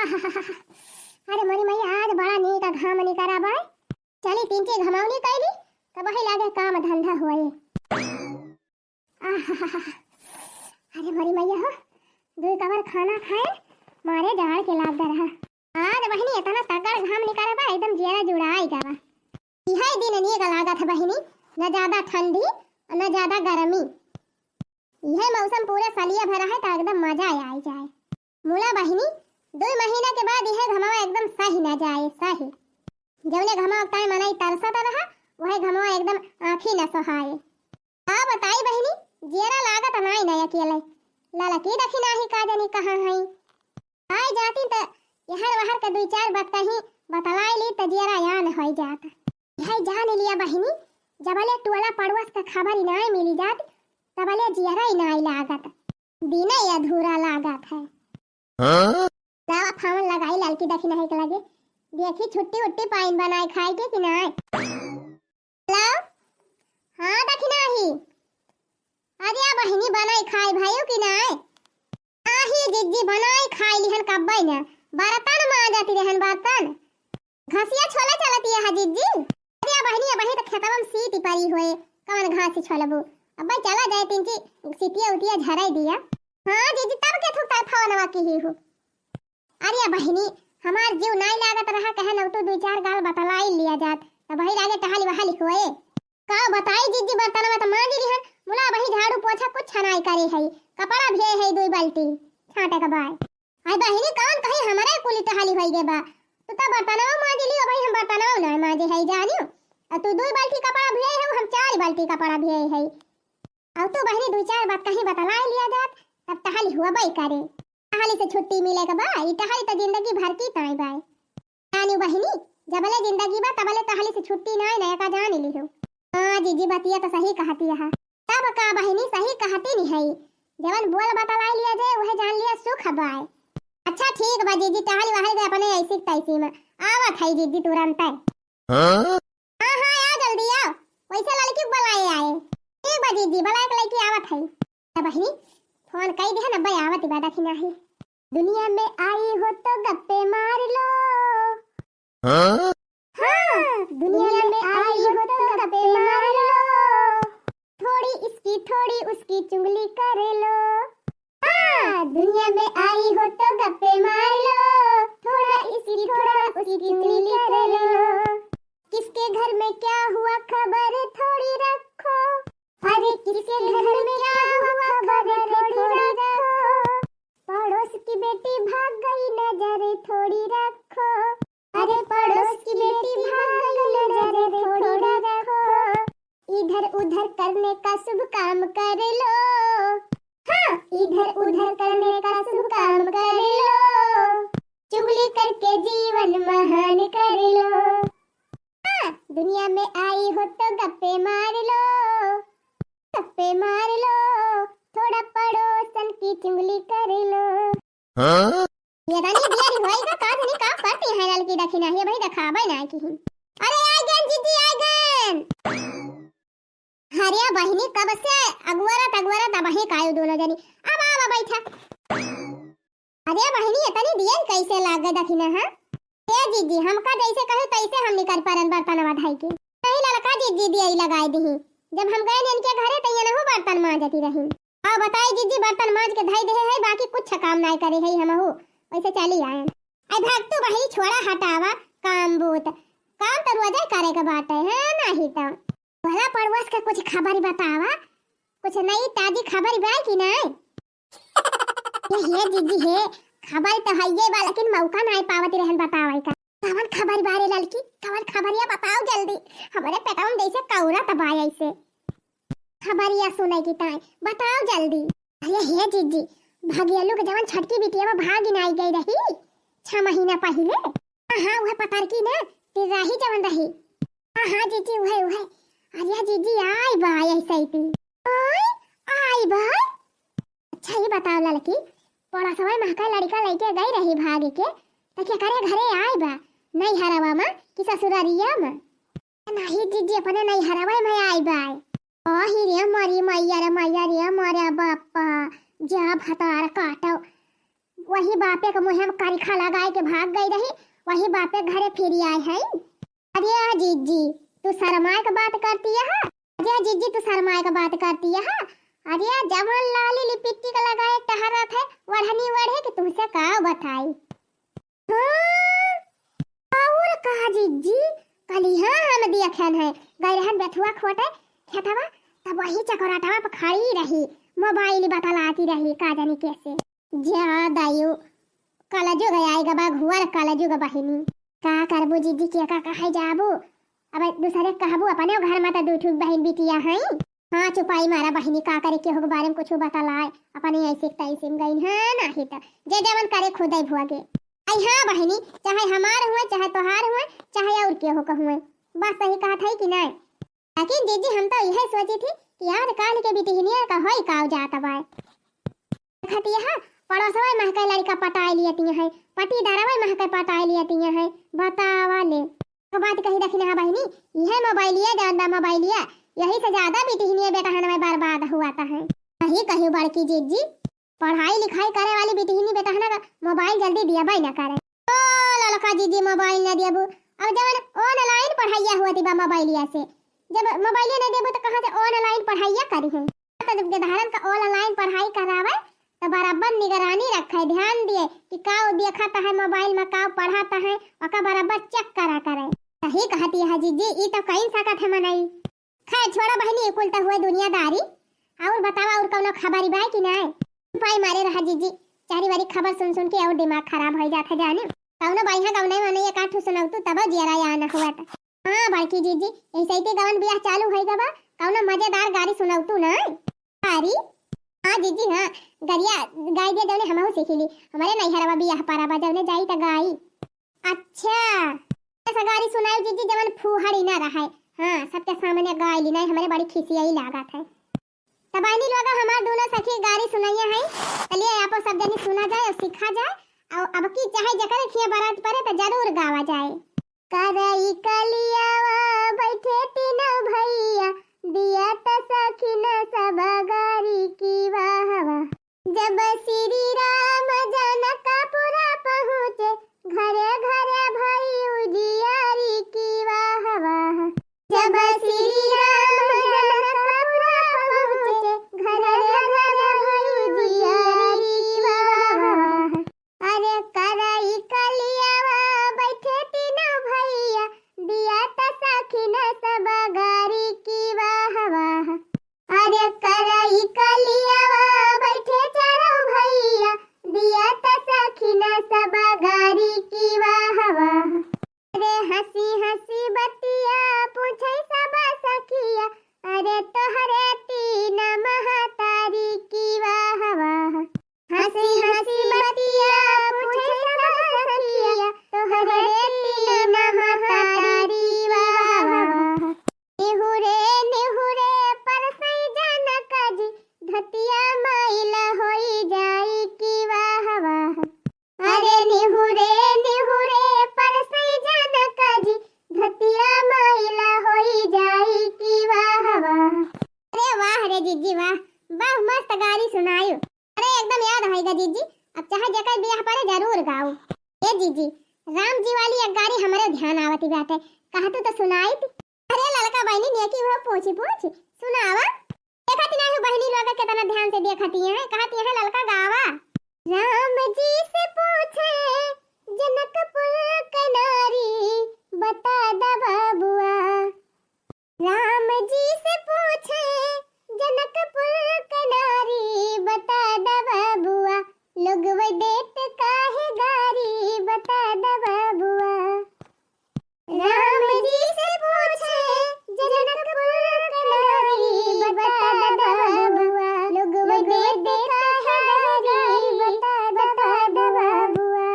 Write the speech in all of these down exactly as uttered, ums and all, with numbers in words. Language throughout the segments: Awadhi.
अरे मोरी मैया, आज बड़ा नीक घाम निकरा बाय। चली तीन ची घमौनी कैली, तब वही लागे काम धंधा होए। आहाहा। अरे मोरी मैया हो, दुई कवर खाना खाए, मारे जाड़ के लाग रहा। आज बहिनी इतना तगड़ घाम निकरा बा, एकदम जियरा जुड़ाई गवा। इहे दिन नीक लागत है बहिनी, न ज्यादा ठंडी और न ज्यादा गर्मी। इहे मौसम पूरे सलिया भरा है तो एकदम मजा आई जाए। मुला बहिनी, दुई महीना के बाद इहे घमवा एकदम सही न जाए, सही। जौने घमवा ताई मनई तरसत रहा, वहे घमवा एकदम आँखी न सोहाए। का बताई बहिनी, जियरा लागत नाई न अकेले। ललकी देखी नाही का जानी कहाँ हई। आए जाती त यहर वहर के दुई चार बात कहीं बतलाई ली त जियरा यान होई जात। यही जान लिया बहिनी, जबले टोला पड़ोस के खबर ही नाई मिली जात, तबले जियरा ही नाई लागत। दिने अधूरा लागत है। हाँ? लावा फोन लगाई ललकी दखिनही के लगे, देखी छुट्टी उट्टी पाइन बनाए खाए के कि नाई। हेलो, हाँ दखिनही, अरे बहिनी बनाई खाए भाइयों कि नाई? आही जिज्जी बनाई खाई लिहन कब्बे न, बर्तन मांजती रहन बर्तन। घसिया छोले चलती है जिज्जी। अरे बहिनी, अबही त खेतवा में सीटी परी होए, कवन घास छोलबू? अब्बे चला जाए तीन ची सीटिया उटिया झराई दिया। हाँ जिज्जी, तब के थुक तार फोनवा की ही हो। अरे बहिनी, हमार जीव नाई लागत रहा, कहे न तू दुई चार गाल बतलाई लिया जात, त वही लागे टहली वहली होए। का बताई जिज्जी, बर्तनवा त मांजी लिहन, मुला अबही झाड़ू पोछा कुछ नाई करे है, कपड़ा भी है दुई बाल्टी छाटे के बाय। आई बहिनी, कौन कही हमरे कुली टहली होई गे बा, तू त बर्तनवा मांजी लियो, भाई हम बर्तनवा नाई मांजे है जानियो, और तू दुई बाल्टी कपड़ा भी है, हम चार बाल्टी कपड़ा भी है। अब तो बहिनी दुई चार बात कहीं बतलाए लिया जात, तब टहली हुआ बाई करे। टहली से छुट्टी मिले के बा, ई टहली त जिंदगी भर की ताई बाय। जानी बहिनी, जबले जिंदगी बा तबले टहली से छुट्टी नाई, नया का जान लिहो। हाँ जिज्जी, बतिया त सही कहती है। तब का बहिनी, सही कहती नहीं है, जवन बोल बतलाई लिया जाए वह जान लिया सुख बाय। अच्छा ठीक बा जिज्जी, टहली वहल के अपने ऐसी तैसी में आवत है जिज्जी तुरंत। हाँ? हाँ, हाँ, आ जल्दी आओ। वैसे लड़की को बुलाए आए। ठीक बा जिज्जी, बुलाए के लड़की आवत है। तब बहिनी, फोन कई दे ना, भाई आवत बा दखिनही। दुनिया में आई हो तो गप्पे मार लो। हाँ? हाँ, दुनिया में आई हो तो गप्पे मार लो। थोड़ी इसकी, थोड़ी उसकी चुगली कर लो। हाँ, दुनिया में आई हो तो गप्पे मार लो, थोड़ा इसकी थोड़ा उसकी चुगली कर लो। किसके घर में क्या हुआ खबर थोड़ी रखो, अरे किसके घर में क्या हुआ खबर थोड़ी रखो। पड़ोस की बेटी भाग गई नजर थोड़ी रखो, अरे पड़ोस की बेटी भाग गई नजर थोड़ी रखो। इधर उधर करने का शुभ काम कर लो, हाँ, इधर उधर करने का शुभ काम कर लो। चुगली करके जीवन महान कर लो। हाँ, दुनिया में आई हो तो गप्पे मार लो, गप्पे मार लो, थोड़ा पड़ोसन की चुगली कर लो। हाँ? ये रानी बियारी होई का, का जानी का करती है ललकी दखिनही, अबही देखाबे ना की। अरे आ गन जिज्जी, आ गन। अरे बहिनी, कब से अगुआरत अगुआरत अबही कायो दोनों जनी। अब आवा बैठा। अरे बहिनी, इतनी दियन कैसे लाग गए दखिना, हाँ? ए जिज्जी, हमका जैसे कहे तैसे हम निकर परन बर्तनवा धई के। नहीं ललका जिज्जी दियई लगाई दिही। जब हम गए इनके घरे त ये नहु बर्तन मांजती रही। आओ बताई जिज्जी, बर्तन मांज के धई देहे है, बाकी कुछ काम नाई करे है हमहू। वैसे चली आए। आई भाग तू बहिनी, छोड़ा हटावा काम बूत। काम तो रोजे करे के बाटे है, नहीं तो। भला पड़ोस के कुछ खबर बतावा, कुछ नई ताजी खबर बा कि नाई? ये, ये जिज्जी हे, खबर तो हइये बा, लेकिन मौका नाई पावत रहन बतावे का। कवन खबर बा रे ललकी? कवन खबरिया बताओ जल्दी। हमरे पेटवा में जैसे कौरत बा ऐसे। खबरिया सुने की ताई, बताओ जल्दी। अरे हे जिज्जी, भगेलू के जवन छोटकी बिटिया भागी नाई गई रही छह महीना पहिले। हाँ, हाँ, वह पतरकी ना, तिर्राही जवन रही। हाँ, हाँ, जिज्जी, उहे, उहे। अरे जिज्जी, आई बा ऐसे ही ती। आई, आई बा। अच्छा, ये बताओ ललकी, पड़ोसवा महका लड़का लइके गई रही भाग के, त केकरे घरे आई बा? नैहरवा में कि ससुररिया में? नहीं जिज्जी, अपने नैहरवा में आई बा। ओ ही रे मोरी मैया रे मैया रे मोरे बापा, जा भतार काटो। वही बापे के मुँहे में करिखा लगाए के भाग गई रही, वही बापे घरे फिरी आए हैं। अरे जिज्जी, तू शरमाए के बात करती है? अरे जिज्जी, तू शरमाए के बात करती है? अरे जवन लाली लिपिस्टिक लगाए टहरत है, ओढ़नी ओढ़े के तुमसे का बताई। हाँ, और का जिज्जी, कलिहा हम दियखन है, गए रहन बेथुआ खोटे खेतवा, तब वही चकोराटवा पर खड़ी रही, मोबाइल बतलाती रही, का जानी कैसे। जा दायु, कलजुग आए गबा, घुअर कलजुग बहिनी। का करबू जिज्जी, के का कहे जाबू? अब दूसरे कहबू, अपने घर में तो दू ठू बहिन बिटिया हैं। हाँ, चुपाई मारा बहिनी, का करे केहू के बारे में कुछ बतलाए, अपने ऐसे तैसे में गई है, नाही तो जे जवन करे खुदे भोगे। आई हाँ बहिनी, चाहे हमार हुए, चाहे तोहार हुए, चाहे और केहू का हुए, बस सही कहत है कि नहीं? लेकिन जिज्जी, हम तो यह सोची थी कि आजकल के बिटिहनिया का होई का जात बाय। देखत यह पड़ोसवा महके लड़का पटाए लियती है, पटीदारवा महके पटाए लियती है, बतावा ले। तो बात कही रखी ना बहिनी, यह मोबाइलिया जान बा मोबाइलिया, यही से ज्यादा बिटिहनिया बेटहन में बर्बाद हुआ था है। कही कही बड़की जिज्जी, पढ़ाई लिखाई करे वाली बिटिहनी बेटहना का मोबाइल जल्दी दिया बाई ना करे। ओ ललका जिज्जी, मोबाइल ना दियाबू, अब जवन ऑनलाइन पढ़ाइया हुआ थी बा मोबाइलिया से, जब मोबाइलिया ना देबू तो कहाँ से ऑनलाइन पढ़ाइया करी है? तो जब गेदहरन का ऑनलाइन पढ़ाई करावे तो बराबर निगरानी रखे, ध्यान दिए कि का उ देखत है मोबाइल में, का उ पढ़त है, ओका बराबर चेक करा करे। सही कहती है जिज्जी, ई तो कहीं सकत है मनई। खैर छोड़ा बहिनी, ई कुल तो हुए दुनियादारी। और बतावा, और कौनो खबर बा कि नाय? पाई मारे रहा जिज्जी, चारी बारी खबर सुन सुन के और दिमाग खराब हो जात है जाने। कौनो बढ़िया गवने वने एक आठ ठो सुनौतू तब जियरा या न हुआ था। हाँ बड़की जिज्जी, ऐसे ही ते गवन बियाह चालू होई गबा, कौनो मजेदार गारी सुनौतू ना। गारी? हाँ जिज्जी हाँ, गरिया गाय दिया जौने हमहू सीखी ली, हमारे नैहरवा बियाह पारा बा जौने जाई त गाई। अच्छा, ऐसा गारी सुनाई जिज्जी जवन फूहड़ी ना रहे। हाँ, सबके सामने गाय ली नहीं, हमारे बड़ी खिसियाई लागत है। तबानी लोग हमार दोनों सखी गारी सुनाइया है, चलिए आपो सब जनी सुना जाए और सीखा जाए, और अब की चाहे जकर खिया बारात पड़े तो जरूर गावा जाए। करई कलियावा बैठे तीनों भैया, दिया त सखी न सब गारी की वाह वाह। जब श्री राम जनकपुरा पहुँचे, घरे घरे भई उजियारी की वाह वाह। जब श्री राम जनकपुरा पहुँचे, घरे घरे भई उजियारी की वाह वाह। अरे करई कलियावा बैठे तीनों भैया, दिया त सखी न सब गारी की वाह वाह। अरे करई कलियावा बैठे चारों भैया, दिया त सखी न सब गारी की वाह वाह। अरे हँसी हँसी बतिया पूछे सब सखिया, अरे तोहरे तीन महतारी की वाह वाह। हँसी हँसी बतिया पूछे सब सखिया, तोहरे तीन महतारी वाह वाह। निहुरे निहुरे परसई जनक जी, धतिया मैला होई जाई की वाह वाह। अरे निहुरे निहुरे परसई जनक जी, धतिया मैला होई जाई की वाह वाह। अरे वाह रे जिज्जी वाह, वाह मस्त गारी सुनायु। अरे एकदम याद होइगा जिज्जी, अब चाहे जेकर बियाह पड़े जरूर गाऊ। ए जिज्जी, राम जी वाली एक गारी हमरे ध्यान आवती बाटे, कहतू तो सुनाइत। अरे ललका बहिनी नेकी हो पूछी पूछ सुनावा। देखत नाही बहिनी लोग केतना ध्यान से देखती हैं, कहती हैं ललका गावा। राम जी से पूछे जनकपुर के नारी, बता द बबुआ। राम जी से पूछे जनकपुर के नारी, बता द बबुआ, लोगवे देत काहे गारी, बता द बबुआ। राम जी से पूछे जनकपुर के नारी, बता द बबुआ, लोगवे देत काहे गारी, बता द बबुआ।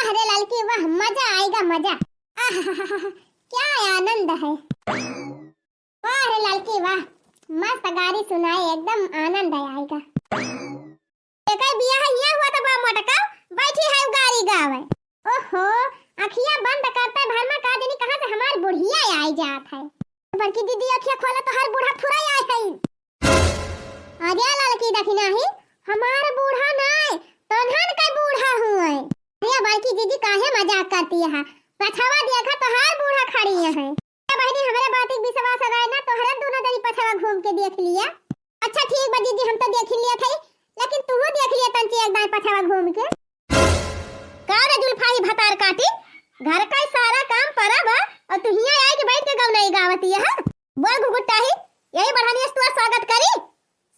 अरे ललकी वाह, मजा आइगा मजा। आहाहाहा, क्या आनंद है। वाह रे ललकी वाह, मस्त गारी सुनाए, एकदम आनंद आइगा। एकर बियाह हियाँ हुआ त बा मोटका, बैठी है गारी गावे। ओहो, अखिया बंद करते भर में का जानी कहाँ से हमार बुढ़िया आई जात है। बड़की दीदी अखिया खोला तो हर बूढ़ा थुरा आए है। अरे ललकी देखी नाही, हमार बूढ़ा नाय, तोन्हन के बूढ़ा हुए। अरे बड़की दीदी काहे मजाक करती है, पछवा देखा तोहार बूढ़ा खड़ी है। ए बहिनी, हमरे बात के विश्वास रहे ना, तोहरे दोनों जनी पछवा घूम के देख लिया। अच्छा ठीक बा दीदी, हम तो देख लिया थे, लेकिन तू देख लिया तंची एक दाएं पछवा घूम के। का रे जुल्फाही भतार काटी, घर का सारा काम परा बा और तू हियाँ आए के बैठ के गवनाई गावती है? बोल घुघुट्टाही, यही बढ़ानी से तू स्वागत करी?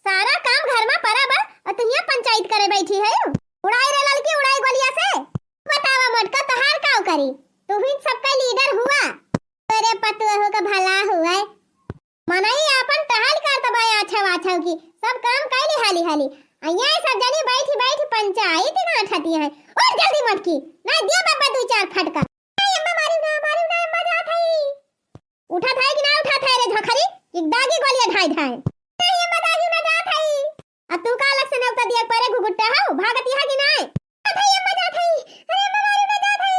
सारा काम घर में परा बा और तू हियाँ पंचायत करे बैठी है। उड़ाई रे ललकी, उड़ाई गोलिया से। बतावा मोटका, तोहार काव करी? तू ही सबका लीडर हुआ। तोरे पतुआ हो का भला हुआ। मनई आपन टहल करत बा आछव आछव की, सब काम कैली हाली हाली। अइया सब जनी बैठी बैठी पंचायत गांठती हैं। उठ जल्दी मोटकी, ना दिया बाबा दू चार फटका। नहीं अम्मा, मारू ना, मारू ना, अम्मा जात हई। उठत है कि ना उठत है रे झोखरी, कि दागी गोलिया ढाई ढाई। नहीं अम्मा, दागी ना जात हई। आ तू का अलग से नेवता दिया परे घुघुट्टा हो, भागती है कि नहीं? जात हई अम्मा, जात हई। अरे अम्मा, मारू ना, जात हई।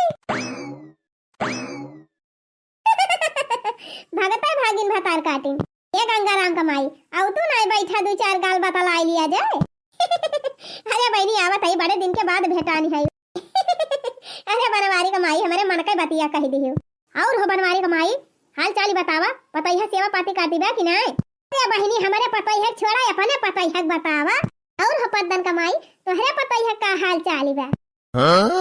भगत है भागिन भतार काटिन। ए गंगाराम का माई, आउ तू नाई बैठा, दू चार गाल बतलाई लिया जाए। अरे बहिनी, आवत है, बड़े दिन के बाद भेटानी है। अरे बनवारी का माई, हमरे मन के बतिया कह दियो। और हो बनवारी का माई, हाल चाल बतावा, पतैया सेवा पाती काटी बा कि नाई? अरे बहिनी, हमरे पतैया छोड़ा, अपने पतैया बतावा। और हो पद्दन का माई, तोहरे पतैया का हाल चाल बा? हाँ?